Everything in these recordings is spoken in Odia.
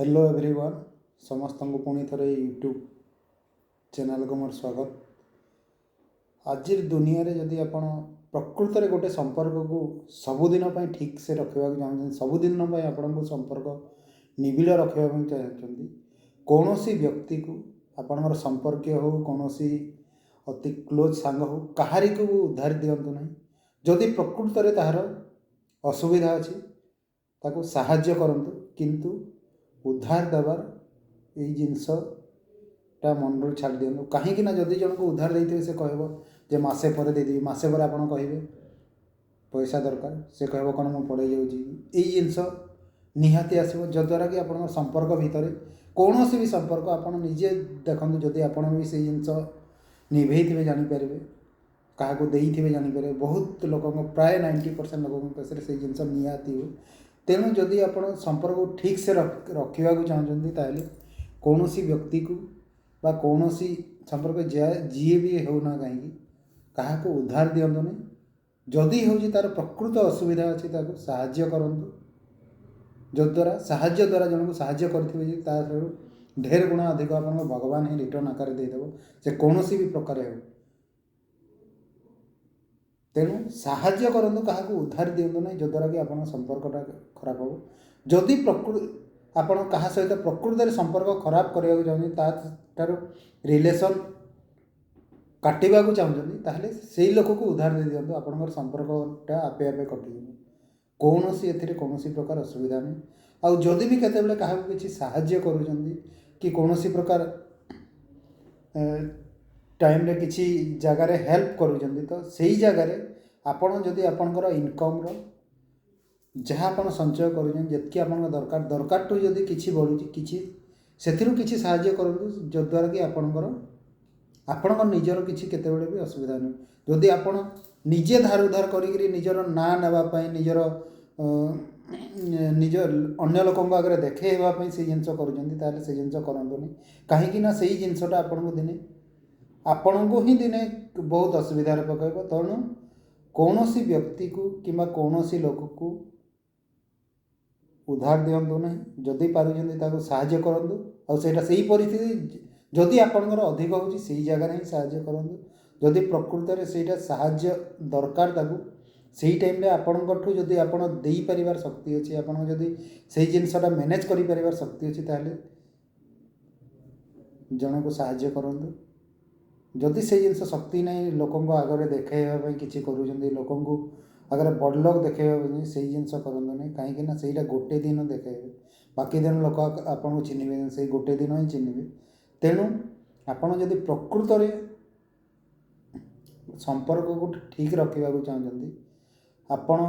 ହ୍ୟାଲୋ ଏଭ୍ରିୱାନ୍, ସମସ୍ତଙ୍କୁ ପୁଣି ଥରେ ୟୁଟ୍ୟୁବ୍ ଚ୍ୟାନେଲ୍କୁ ମୋର ସ୍ୱାଗତ। ଆଜିର ଦୁନିଆରେ ଯଦି ଆପଣ ପ୍ରକୃତରେ ଗୋଟେ ସମ୍ପର୍କକୁ ସବୁଦିନ ପାଇଁ ଠିକ୍ ସେ ରଖିବାକୁ ଚାହୁଁଛନ୍ତି, ସବୁଦିନ ପାଇଁ ଆପଣଙ୍କୁ ସମ୍ପର୍କ ନିବିଡ଼ ରଖିବା ପାଇଁ ଚାହୁଁଛନ୍ତି, କୌଣସି ବ୍ୟକ୍ତିକୁ, ଆପଣଙ୍କର ସମ୍ପର୍କୀୟ ହେଉ, କୌଣସି ଅତି କ୍ଲୋଜ୍ ସାଙ୍ଗ ହେଉ, କାହାରିକୁ ଉଧାର ଦିଅନ୍ତୁ ନାହିଁ। ଯଦି ପ୍ରକୃତରେ ତାହାର ଅସୁବିଧା ଅଛି, ତାକୁ ସାହାଯ୍ୟ କରନ୍ତୁ, କିନ୍ତୁ ଉଧାର ଦେବାର ଏଇ ଜିନିଷଟା ମନରୁ ଛାଡ଼ି ଦିଅନ୍ତୁ। କାହିଁକି ନା ଯଦି ଜଣକୁ ଉଧାର ଦେଇଥିବେ, ସେ କହିବ ଯେ ମାସେ ପରେ ଦେଇଦେବି। ମାସେ ପରେ ଆପଣ କହିବେ ପଇସା ଦରକାର, ସେ କହିବ କ'ଣ ମୁଁ ପଳେଇ ଯାଉଛି? ଏଇ ଜିନିଷ ନିହାତି ଆସିବ, ଯଦ୍ୱାରା କି ଆପଣଙ୍କ ସମ୍ପର୍କ ଭିତରେ, କୌଣସି ବି ସମ୍ପର୍କ, ଆପଣ ନିଜେ ଦେଖନ୍ତୁ, ଯଦି ଆପଣ ବି ସେଇ ଜିନିଷ ନିଭେଇଥିବେ ଜାଣିପାରିବେ, କାହାକୁ ଦେଇଥିବେ ଜାଣିପାରିବେ। ବହୁତ ଲୋକଙ୍କ, ପ୍ରାୟ 90% ଲୋକଙ୍କ କେସରେ ସେଇ ଜିନିଷ ନିହାତି ହୁଏ। ତେଣୁ ଯଦି ଆପଣ ସମ୍ପର୍କକୁ ଠିକ୍ସେ ରଖିବାକୁ ଚାହୁଁଛନ୍ତି, ତାହେଲେ କୌଣସି ବ୍ୟକ୍ତିକୁ ବା କୌଣସି ସମ୍ପର୍କ ଯିଏ ବି ହେଉନା କାହିଁକି, କାହାକୁ ଉଧାର ଦିଅନ୍ତୁନି। ଯଦି ହେଉଛି ତା'ର ପ୍ରକୃତ ଅସୁବିଧା ଅଛି, ତାକୁ ସାହାଯ୍ୟ କରନ୍ତୁ, ଯଦ୍ୱାରା ସାହାଯ୍ୟ ଦ୍ୱାରା, ଜଣକୁ ସାହାଯ୍ୟ କରିଥିବେ ଯେ ତା'ଠାରୁ ଢେର ଗୁଣା ଅଧିକ ଆପଣଙ୍କୁ ଭଗବାନ ହିଁ ରିଟର୍ଣ୍ଣ ଆକାରରେ ଦେଇଦେବ, ସେ କୌଣସି ବି ପ୍ରକାର ହେଉ। ତେଣୁ ସାହାଯ୍ୟ କରନ୍ତୁ, କାହାକୁ ଉଧାର ଦିଅନ୍ତୁ ନାହିଁ, ଯଦ୍ୱାରା କି ଆପଣଙ୍କ ସମ୍ପର୍କଟା ଖରାପ ହେବ। ଯଦି ଆପଣ କାହା ସହିତ ପ୍ରକୃତରେ ସମ୍ପର୍କ ଖରାପ କରିବାକୁ ଚାହୁଁଛନ୍ତି, ତା ଠାରୁ ରିଲେସନ୍ କାଟିବାକୁ ଚାହୁଁଛନ୍ତି, ତାହେଲେ ସେଇ ଲୋକକୁ ଉଧାର ଦେଇ ଦିଅନ୍ତୁ। ଆପଣଙ୍କର ସମ୍ପର୍କଟା ଆପେ ଆପେ କଟିଯିବ। କୌଣସି ଏଥିରେ କୌଣସି ପ୍ରକାର ଅସୁବିଧା ନାହିଁ। ଆଉ ଯଦି ବି କେତେବେଳେ କାହାକୁ କିଛି ସାହାଯ୍ୟ କରୁଛନ୍ତି କି କୌଣସି ପ୍ରକାର ଟାଇମ୍ରେ କିଛି ଜାଗାରେ ହେଲ୍ପ କରୁଛନ୍ତି, ତ ସେଇ ଜାଗାରେ ଆପଣ ଯଦି ଆପଣଙ୍କର ଇନକମ୍ର ଯାହା ଆପଣ ସଞ୍ଚୟ କରୁଛନ୍ତି, ଯେତିକି ଆପଣଙ୍କ ଦରକାର, ଦରକାରଠୁ ଯଦି କିଛି ବଢ଼ୁଛି କିଛି, ସେଥିରୁ କିଛି ସାହାଯ୍ୟ କରନ୍ତୁ, ଯଦ୍ୱାରା କି ଆପଣଙ୍କ ନିଜର କିଛି କେତେବେଳେ ବି ଅସୁବିଧା ନୁହେଁ। ଯଦି ଆପଣ ନିଜେ ଧାର ଉଧାର କରିକିରି ନିଜର ନାଁ ନେବା ପାଇଁ, ନିଜର ନିଜ ଅନ୍ୟ ଲୋକଙ୍କ ଆଗରେ ଦେଖେଇ ହେବା ପାଇଁ ସେଇ ଜିନିଷ କରୁଛନ୍ତି, ତାହେଲେ ସେ ଜିନିଷ କରନ୍ତୁନି। କାହିଁକି ନା ସେଇ ଜିନିଷଟା ଆପଣଙ୍କୁ ଦିନେ, ଆପଣଙ୍କୁ ହିଁ ଦିନେ ବହୁତ ଅସୁବିଧାରେ ପକାଇବ। ତେଣୁ କୌଣସି ବ୍ୟକ୍ତିକୁ କିମ୍ବା କୌଣସି ଲୋକକୁ ଉଧାର ଦିଅନ୍ତୁ ନାହିଁ। ଯଦି ପାରୁଛନ୍ତି, ତାକୁ ସାହାଯ୍ୟ କରନ୍ତୁ। ଆଉ ସେଇଟା ସେଇ ପରିସ୍ଥିତି ଯଦି ଆପଣଙ୍କର ଅଧିକ ହେଉଛି, ସେଇ ଜାଗାରେ ହିଁ ସାହାଯ୍ୟ କରନ୍ତୁ। ଯଦି ପ୍ରକୃତରେ ସେଇଟା ସାହାଯ୍ୟ ଦରକାର ତାକୁ ସେଇ ଟାଇମ୍ରେ ଆପଣଙ୍କଠୁ, ଯଦି ଆପଣ ଦେଇପାରିବାର ଶକ୍ତି ଅଛି, ଆପଣଙ୍କ ଯଦି ସେଇ ଜିନିଷଟା ମ୍ୟାନେଜ୍ କରିପାରିବାର ଶକ୍ତି ଅଛି, ତାହେଲେ ଜଣକୁ ସାହାଯ୍ୟ କରନ୍ତୁ। ଯଦି ସେଇ ଜିନିଷ ଶକ୍ତି ନାହିଁ, ଲୋକଙ୍କ ଆଗରେ ଦେଖାଇବା ପାଇଁ କିଛି କରୁଛନ୍ତି, ଲୋକଙ୍କୁ ଆଗରେ ବଡ଼ ଲୋକ ଦେଖାଇବା ପାଇଁ, ସେଇ ଜିନିଷ କରନ୍ତୁନି। କାହିଁକି ନା ସେଇଟା ଗୋଟେ ଦିନ ଦେଖାଇବେ, ବାକି ଦିନ ଲୋକ ଆପଣଙ୍କୁ ଚିହ୍ନିବେନି, ସେଇ ଗୋଟେ ଦିନ ହିଁ ଚିହ୍ନିବେ। ତେଣୁ ଆପଣ ଯଦି ପ୍ରକୃତରେ ସମ୍ପର୍କକୁ ଠିକ୍ ରଖିବାକୁ ଚାହୁଁଛନ୍ତି, ଆପଣ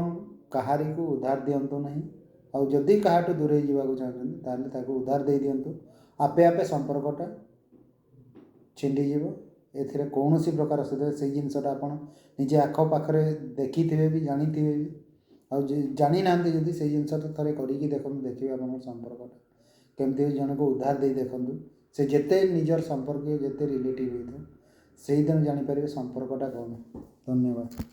କାହାରିକୁ ଉଧାର ଦିଅନ୍ତୁ ନାହିଁ। ଆଉ ଯଦି କାହାଠୁ ଦୂରେଇ ଯିବାକୁ ଚାହୁଁଛନ୍ତି, ତାହେଲେ ତାକୁ ଉଧାର ଦେଇ ଦିଅନ୍ତୁ। ଆପେ ଆପେ ସମ୍ପର୍କଟା ଛିଣ୍ଡିଯିବ। ଏଥିରେ କୌଣସି ପ୍ରକାର ଅସୁବିଧା, ସେଇ ଜିନିଷଟା ଆପଣ ନିଜେ ଆଖପାଖରେ ଦେଖିଥିବେ ବି, ଜାଣିଥିବେ ବି। ଆଉ ଜାଣିନାହାନ୍ତି ଯଦି, ସେଇ ଜିନିଷଟା ଥରେ କରିକି ଦେଖନ୍ତୁ, ଦେଖିବେ ଆପଣଙ୍କ ସମ୍ପର୍କଟା କେମିତି। ଜଣକୁ ଉଧାର ଦେଇ ଦେଖନ୍ତୁ, ସେ ଯେତେ ନିଜର ସମ୍ପର୍କୀୟ, ଯେତେ ରିଲେଟିଭ୍ ହେଇଥାଉ, ସେଇଦିନ ଜାଣିପାରିବେ ସମ୍ପର୍କଟା କ'ଣ। ଧନ୍ୟବାଦ।